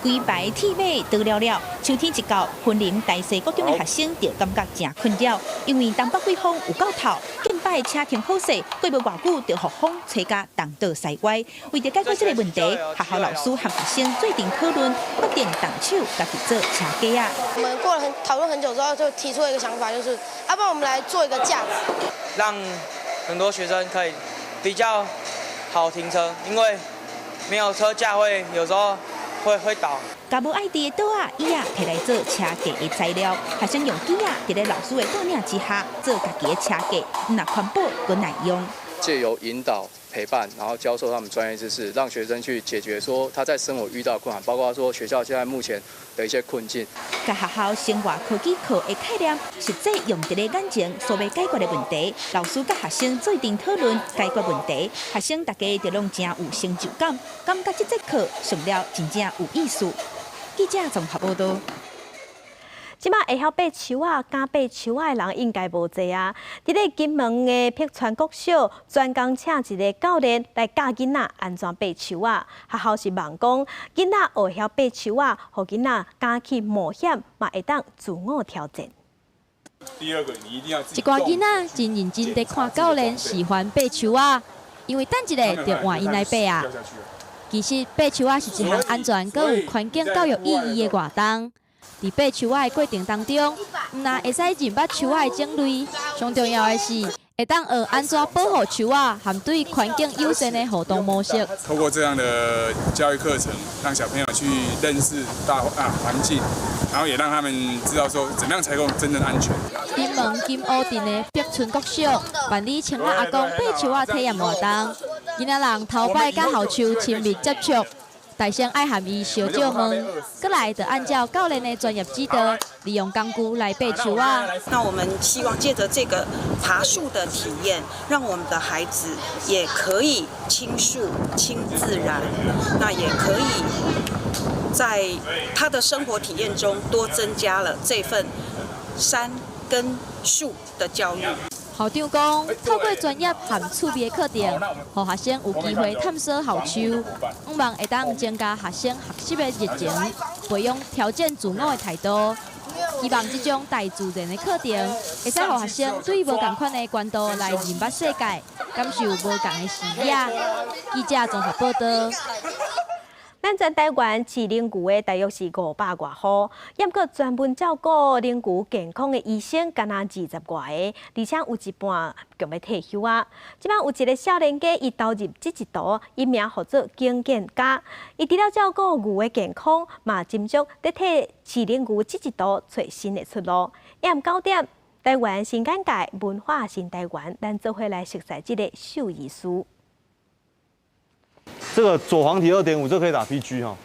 規排鐵馬倒了了。秋天一到，雲林大勢國中的學生就感覺誠困擾，因為東北季風有夠透，近擺車停好勢，過無偌久就予風吹甲東倒西歪。為著解決這个問題，學校老師和學生做陣討論，決定動手家己做車架仔。我們過了很討論很久之後，就提出了一個想法，就是要不然我們來做一個架子，讓很多學生可以比較好停車，因為沒有車架會有時候會倒。共無愛佇的桌仔椅仔提來做車架的材料，學生用機仔佇咧老師的帶領之下做家己的車架，毋但環保，閣耐用。借由引導、陪伴，然後教授他們專業知識，讓學生去解決說他在生活遇到困難，包括說學校現在目前的一些困境。佮學校生活科技課的概念，實際用佇咧眼前所欲解決的問題，老師佮學生做陣討論解決問題，學生大家就攏誠有成就感，感覺這節課上了真正有意思。記者綜合報導。這擺會曉爬樹仔、敢爬樹仔的人應該無濟啊！佇咧金門的碧川國小，專工請一个教練來教囡仔按怎爬樹仔。學校是望講，囡仔學曉爬樹仔，予囡仔敢去冒險，嘛會當自我挑戰。第二個，你一定要一寡囡仔真認真佇看教練示範爬樹仔，因為等一下就換𪜶來爬啊。其實爬樹仔是一項安全、閣有環境教育意義的活動。佇爬樹仔的過程當中，毋但會使認捌樹仔的種類，上重要的是會當學按怎保護樹仔和對環境友善的互動模式。透過這樣的教育課程，讓小朋友去認識大啊環境，然後也讓他們知道說，怎麼樣才夠真正安全。金門金湖鎮的碧春國小辦理穿仔阿公爬樹仔體驗活動，囡仔人頭擺佮校樹親密接觸。大聲愛和伊相借問，閣來就按照教練的專業指導，利用工具來爬樹仔。那我們希望借著這個爬樹的體驗，讓我們的孩子也可以親樹、親自然，那也可以在他的生活體驗中多增加了這份山跟樹的教育。校長講，透過專業和趣味的課程，予學生有機會探索校樹，向望會當增加學生學習的熱情，培養挑戰自我的態度。希望這種大自然的課程，會使予學生對無仝款的觀度來認捌世界，感受無仝的視野。記者綜合報導。咱全台灣飼奶牛的大約是500外戶，毋過專門照顧奶牛健康的醫生，干焦20外個，而且有一半強欲退休啊。這擺有一个少年家，伊投入這一途，伊名號做景建家。伊除了照顧牛的健康，嘛斟酌佇替飼奶牛這一途揣新的出路。下昏9點，台灣新簡介文化新台灣，咱做伙來熟似這个獸醫師。這個左黃體2.5，這可以打 PG 哈。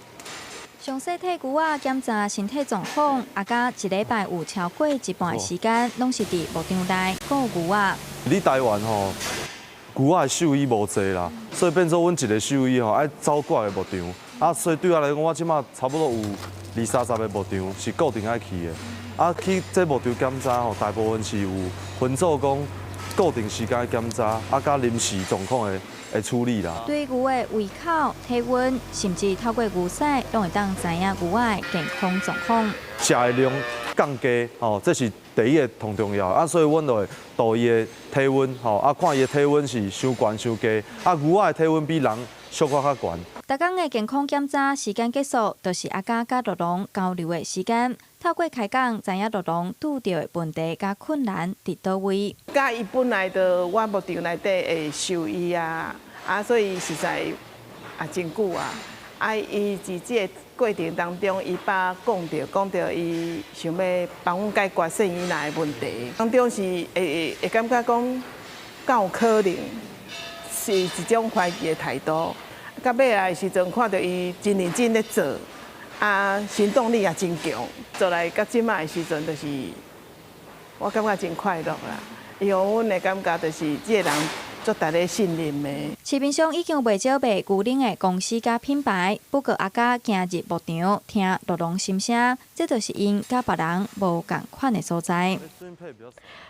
詳細替牛仔檢查身體狀況，阿嘉一禮拜有超過一半的時間，攏是佇牧場內顧牛仔。你台灣吼，牛仔的獸醫無濟啦，所以變做阮一个獸醫吼愛走幾个牧場。啊，所以對我來講，我這馬差不多有二三十个牧場是固定愛去的。啊，去這牧場檢查吼，大部分是有分做講固定時間檢查，啊，佮臨時狀況的處理啦。對牛的胃口、體溫，甚至透過牛屎，攏會當知影牛仔的健康狀況。食的量降低，吼，這是第一个上重要。啊，所以阮就會度伊的體溫，吼，啊，看伊的體溫是傷懸傷低。啊，牛仔的體溫比人小可較懸。逐工的健康檢查時間結束，就是阿嘉佮酪農交流的時間。透過開講，知影酪農拄著的問題佮困難佇佗位。佮伊本來就我牧場內底的獸醫啊，啊，所以實在也真久啊。啊，伊佇這个過程當中，伊捌講著講著，伊想欲幫阮解決獸醫的問題。當中是會感覺講，敢有可能是一種懷疑的態度。到尾來的時陣，看著伊真認真咧做，啊，行動力也真強。做來到這擺的時陣，就是我感覺真快樂啦。伊予阮的感覺就是這个人足值得信任的。市面上已經有袂少賣牛奶的公司佮品牌，不過阿嘉行入牧場聽酪農心聲，這就是𪜶佮別人無仝款的所在。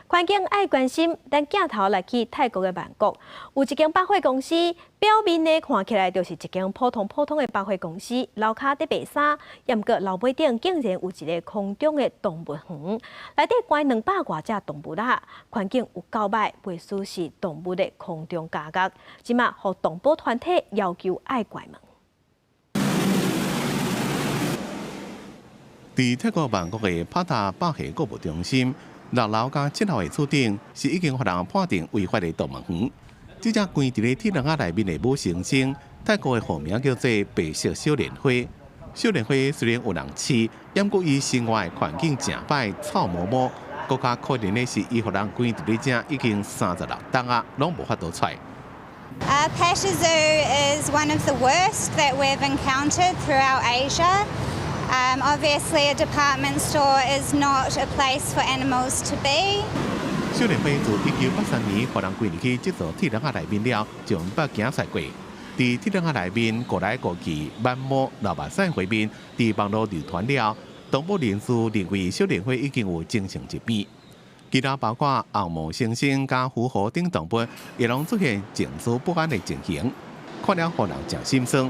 環境愛關心，咱鏡頭來去泰國的曼谷，有一間百貨公司，表面呢看起來就是一間普通普通的百貨公司，樓跤佇賣衫，毋過樓尾頂竟然有一個空中的動物園，內底關兩百外隻動物啦，環境有夠䆀，袂輸是動物的空中監獄。這馬予動保團體要求愛關門。佇泰國曼谷的帕塔百貨購物中心，六樓佮七樓的厝頂是已經予人判定違法的動物園。這隻關佇咧鐵籠仔內面的母猩猩，泰國的學名叫做白色小蓮花。小蓮花雖然有人飼，毋過伊生活的環境誠歹，臭毛毛。閣較可憐的是，伊予人關佇咧遮已經36冬啊，攏無法度出來。 Pattaya Zoo is one of the worst that we've encountered throughout Asia. Obviously, a department store is not a place for animals to be. 小蓮花自1983年予人關入去這座鐵籠仔內面了，就毋捌行出來過。佇鐵籠仔內面顧來顧去，挽毛流目屎畫面，佇網路流傳了。動物人士認為小蓮花已經有精神疾病。其他包括紅毛猩猩佮虎猴等動物，也攏出現情緒不安的情形，看了予人誠心酸。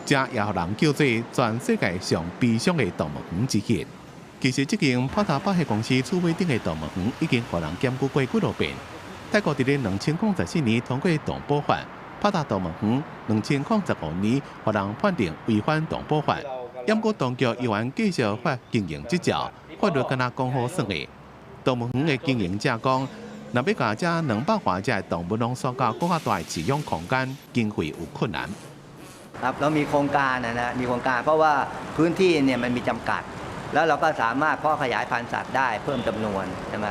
這也予人叫做全世界上悲傷的動物園之一。其實，這間帕塔百貨公司厝尾頂的動物園已經予人檢舉過幾落遍。泰國佇咧2014年通過動保法，帕塔動物園2015年予人判定違反動保法，毋過當局依然繼續發經營執照，法律敢若講好耍的。動物園的經營者講，若欲共這200外隻動物攏徙到閣較大的飼養空間，經費有困難。 ครับเรามีโครงการนะนะมีโครงการเพราะว่าพื้นที่เนี่ยมันมีจำกัด แล้วเราก็สามารถเพาะขยายพันธุ์สัตว์ได้เพิ่มจำนวนใช่ไหม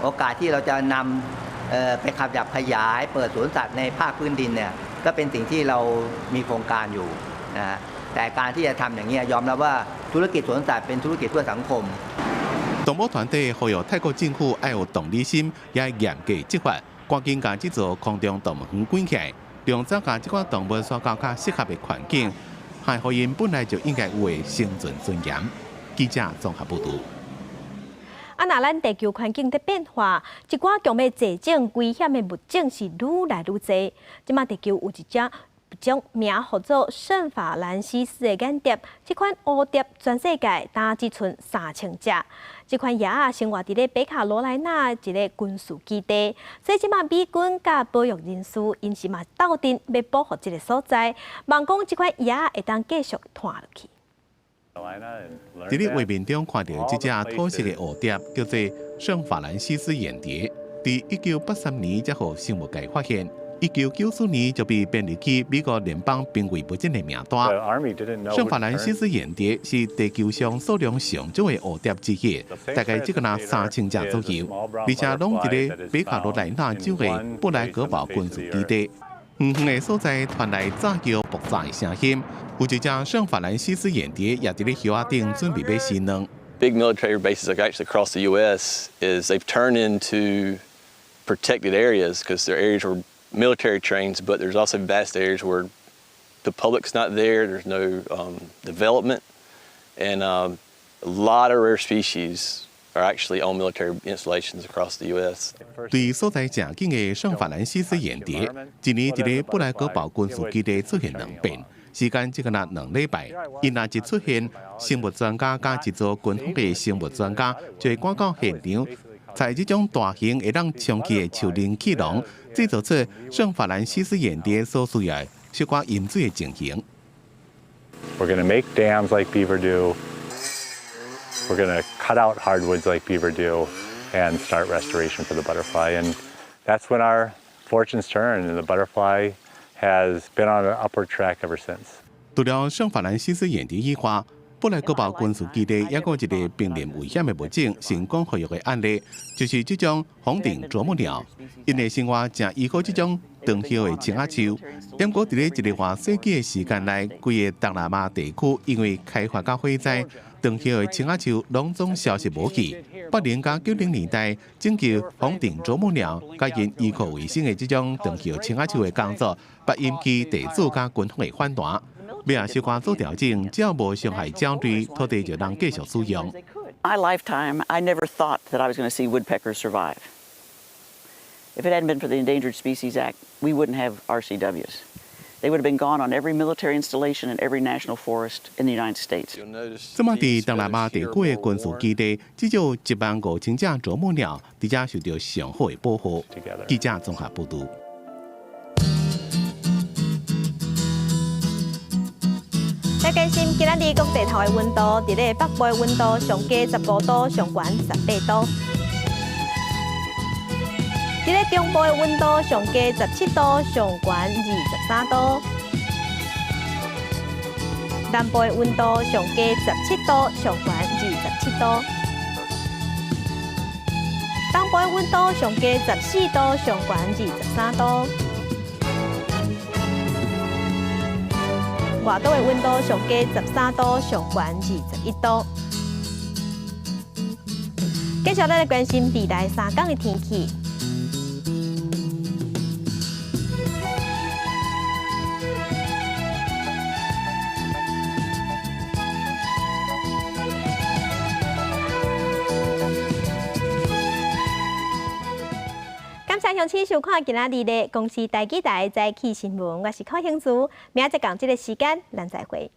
โอกาสที่เราจะนำไปขยับขยายเปิดสวนสัตว์ในภาคพื้นดินเนี่ยก็เป็นสิ่งที่เรามีโครงการอยู่นะฮะแต่การที่จะทำอย่างนี้ยอมรับว่าธุรกิจสวนสัตว์เป็นธุรกิจเพื่อสังคม 動保團體呼籲泰國政府愛有同理心，也愛嚴格執法，趕緊共這座空中動物園關起來，量早共這寡動物徙到較適合的環境，還予𪜶本來就應該有的生存尊嚴。記者綜合報導。啊，若咱地球環境佇變化，一寡強欲絕種危險的物種是愈來愈濟。這馬地球有一隻物種名號做聖法蘭西斯的眼蝶，這款蝴蝶全世界焦只賰3000隻。這款蛾仔生活佇咧北卡羅來納一個軍事基地，所以這馬美軍佮保育人士𪜶是嘛鬥陣欲保護這个所在，望講這款蛾仔會當繼續傳落去。佇咧畫面中看著這隻土色的蝴蝶，叫做聖法蘭西斯眼蝶。佇1983年才予生物界發現，1994年就被編入去美國聯邦瀕危物種的名單。聖法蘭西斯眼蝶是地球上數量上少的蝴蝶之一，大概只敢若3000隻左右，而且攏佇咧北卡羅來納州的布萊格堡軍事基地。遠遠的所在傳來炸叫爆炸的聲音，有一隻聖法蘭西斯眼蝶也佇咧葉仔頂準備欲生卵。 Big military bases actually across the U.S. is they've turned into protected areas because they're areas where military trains, but there's also vast areas where the public's not there. There's no development, and a lot of rare species are actually on military installations across the U.S. 對所在誠緊的聖法蘭西斯眼蝶，一年佇咧布萊格堡軍事基地出現兩遍，時間只敢若2禮拜。𪜶若一出現，生物專家佮一組軍方的生物專家就會趕到現場，採這種大型會當充氣的樹林氣囊，製造出聖法蘭西斯眼蝶所需要的小可飲水的情形。 We're going to make dams like beaver do. We're going to cut out hardwoods like beaver do and start restoration for the butterfly. And that's when our fortunes turned, and the butterfly has been on an upward track ever since. 除了聖法蘭西斯眼蝶以外，布萊格堡軍事基地猶閣有一个瀕臨危險的物種成功復育的案例，就是這種紅頂啄木鳥，𪜶的生活誠依靠這種長葉的青仔樹。毋過佇咧一个外世紀的時間內，規个東南亞地區因為開發佮火災，長葉的青仔樹攏總消失無去。80佮90年代，拯救紅頂啄木鳥佮𪜶依靠為生的這種長葉青仔樹的工作，捌引起地主佮軍方的反彈。欲來小可做調整，只要無傷害鳥類，土地就通繼續使用。 My lifetime, I never thought that I was going to see woodpeckers survive. If it hadn't been for the Endangered Species Act, we wouldn't have RCWs. They would have been gone on every military installation and every national forest in the United States. 這擺佇東南亞地區的軍事基地，至少1萬5千隻啄木鳥，佇遮受著上好的保護。記者綜合報導。來關心今仔日各地頭的溫度，佇咧北部的溫度上低15度，上懸18度。佇咧中部的溫度上低17度，上懸23度。南部的溫度上低17度，上懸27度。東部的溫度上低14度，上懸23度。外島的溫度上低13度，上懸21度。繼續咱來關心未來3天的天氣。感謝鄉親收看今仔日的公視台語台早起新聞，我是柯興慈，明仔載仝這个時間，咱再會。